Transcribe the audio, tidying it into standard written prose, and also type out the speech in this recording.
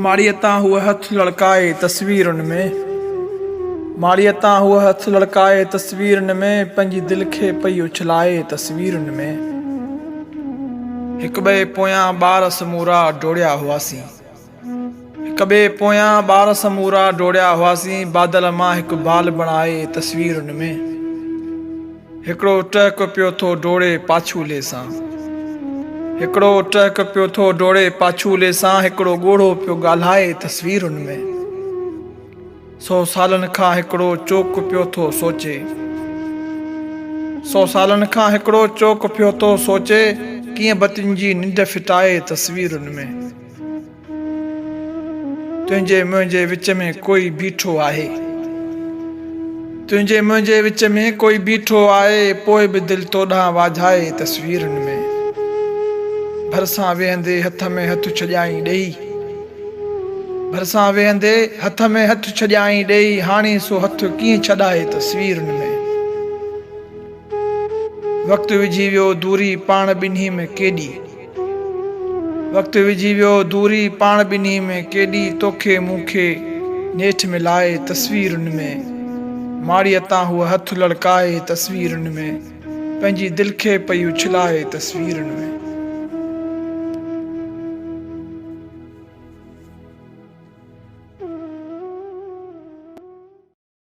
ماڙيء تان هوء هٿ لڙڪائي تصويرن ۾. ماڙيء تان هوء هٿ لڙڪائي تصويرن ۾، پنهنجي دل کي پئي اڇلائي تصويرن ۾. هڪٻئي پويان ٻار سمورا ڊوڙيا هئاسين. هڪٻئي پويان ٻار سمورا ڊوڙيا هئاسين، بادل مان هڪ بال بڻائي تصويرن ۾. هڪڙو ٽهڪ پيو ٿو ڊوڙي پاڇولي سان. هڪڙو ٽهڪ پيو ٿو ڊوڙي پاڇولي سان هڪڙو ڳوڙهو پيو ڳالهائي تصويرن ۾. سو سالن کان هڪڙو چوڪ پيو ٿو سوچي. سو سالن کان هڪڙو چوڪ پيو ٿو سوچي ڪيئن بتين جي ننڊ ڦٽائي تصويرن ۾. تنهنجي منهنجي وچ ۾ ڪوئي بيٺو آهي. تنهنجي منهنجي وچ ۾ ڪوئي بيٺو آهي پوء به دل توڏانهن واجهائي تصويرن ۾. ڀرسان ويهندي هٿ ۾ هٿ ڇڏيائين ڏيئي. ڀرسان ويهندي هٿ ۾ هٿ ڇڏيائين ڏيئي هاڻي سو هٿ ڪيئن ڇڏائي تصويرن ۾. وقت وجهي ويو دوري پاڻ ٻنهي ۾ ڪيڏي. وقت وجهي ويو دوري پاڻ ٻنهي ۾ ڪيڏي توکي مون کي نيٺ ملائي تصويرن ۾. ماڙيء تان هوء هٿ لڙڪائي تصويرن ۾. پنهنجي دل کي پئي اڇلائي تصويرن ۾.